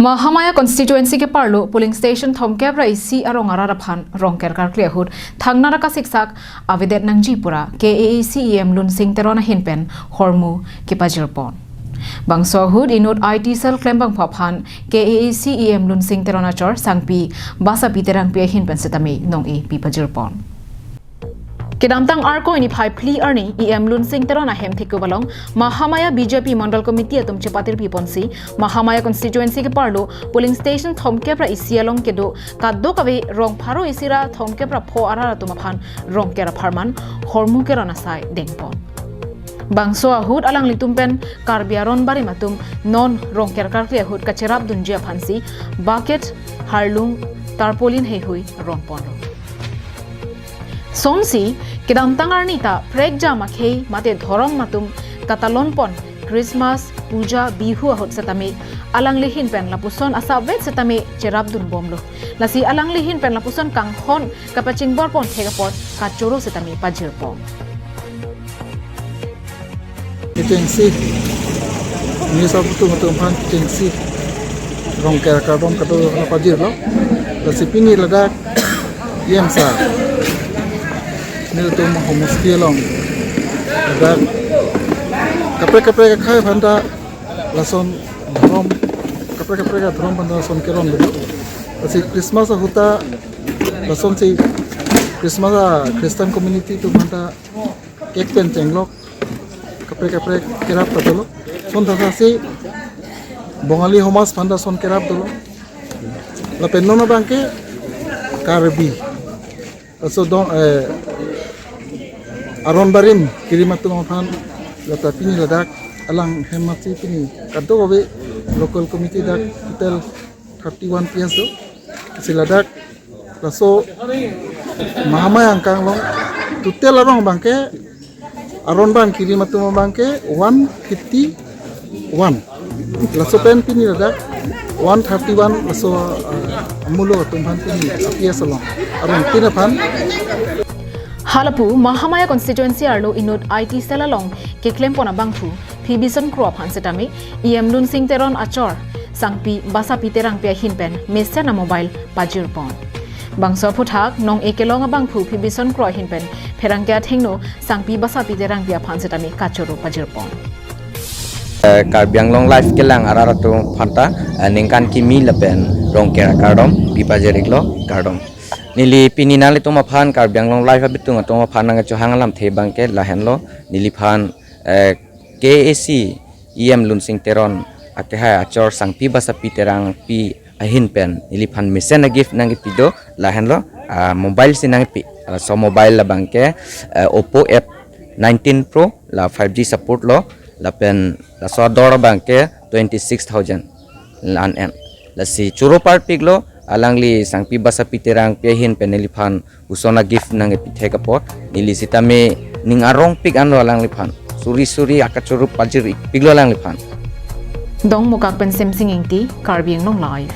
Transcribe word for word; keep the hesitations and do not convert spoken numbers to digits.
Mahamaya constituency keparlo polling station thomkep ra isi arong arat aphan Rongker karkli ahut thangnat akasiksak avedet nangji pura K A A C E M Lunsing Teron ahin pen hormu kepajirpon. Bangso ahut inut I T cell klembangphu aphan K A A C E M Lunsing Teron achor Sangpi Basapi Terangpi ahin pen setame nong-e pipajirpon. Kedamtang Arkoi niphai phli arni E M Lunsing Teron ahem thekup along Mahamaya B J P Mondol Committee atum chepatirpiponsi Mahamaya constituency keparlo polling station thomkep ra isi along kedo kadokave rong pharo isi ra thomkep ra pho arat atum aphan Rongker apharman hormu keron asai dengpon. Bangso ahut alanglitum pen Karbi aron barim atum non Rongker karkli ahut kacherapdunji aphansi bucket, harlung, tarpaulin heihui ronponlo. Sonsi kedamtang arni ta prekjam akhei mate dhorom atum katalonpon Christmas, Puja, Bihu ahut setame alangli ahin pen lapuson asapvet setame cherapdunbomlo. Lasi alangli ahin pen lapuson kanghon kapachingborpon thek apot kachoro setame pajirpon. Kechengsi, ni sabutu mutu aphan kechengsi Rongker kardom kado pajirlo. Lasi pini ladak E M sir, nelitum homosti along ladak kaprek kaprek akhei aphanta lason dhorom, kaprek kaprek adhorom aphanta lason keron dolo. Lasi Christmas ahut ta lasonsi Christmas a Christian community atum aphanta cake pen chenglok kaprek kaprek kerap ta dolo. Lason thakthak si Bongali homaj aphanta lason kerap dolo. Lapen non abangke Karbi, laso dong, eh, aron barim kerim atum aphan lata pini ladak alang hem matsi pini kadokave local committee dak total thirty-one P S do. Si ladak laso Mahamaya angkang along total arong abangke aron ban kerim atum abangke one fifty-one. Laso pen pini ladak one thirty-one laso, eh, amulo atum aphan pini P S along arong tin aphan. Halapu Mahamaya constituency arlo inut I T cell along keklempon abangphu Phibison Kro aphan setame E M Lunsing Teron achor Sangpi Basapi Terangpi ahin pen mesen a mobile pajirpon. Bangso aphuthak nong-e kelong abangphu Phibison Kro ahin pen pherangke athengno Sangpi Basapi Terangpi aphan setame kachoro pajirpon. Eh, Karbi Anglong Live kelang arat atum aphanta, eh, ningkan kimi lapen Rongker kardom pipajir-iklo, kardom. Neli pini nanglitum aphan Karbi Anglong Live abitung atum aphan nangchohang alamthe abangke lahenlo, neliphan, eh, K A A C E M Lunsing Teron akehai achor Sangpi Basapi Terangpi ahin pen neliphan mesen a gift nangkepi do, lahenlo, ah, mobile si nangkepi. Ah, laso mobile abangke, eh, Oppo F nineteen Pro, la five G support lo, lapen laso ador abangke twenty-six thousand la-an en. Lasi choro parpiklo, alangli Sangpi Basapi Terangpi ahin pen neliphan uson a gift nangkepi thek apot, neli setame ning arongpik anlo alangliphan. Suri suri akachoro pajir-ikpiklo alangliphan. Dongmukak pen Semsing Ingti, Karbi Anglong Live.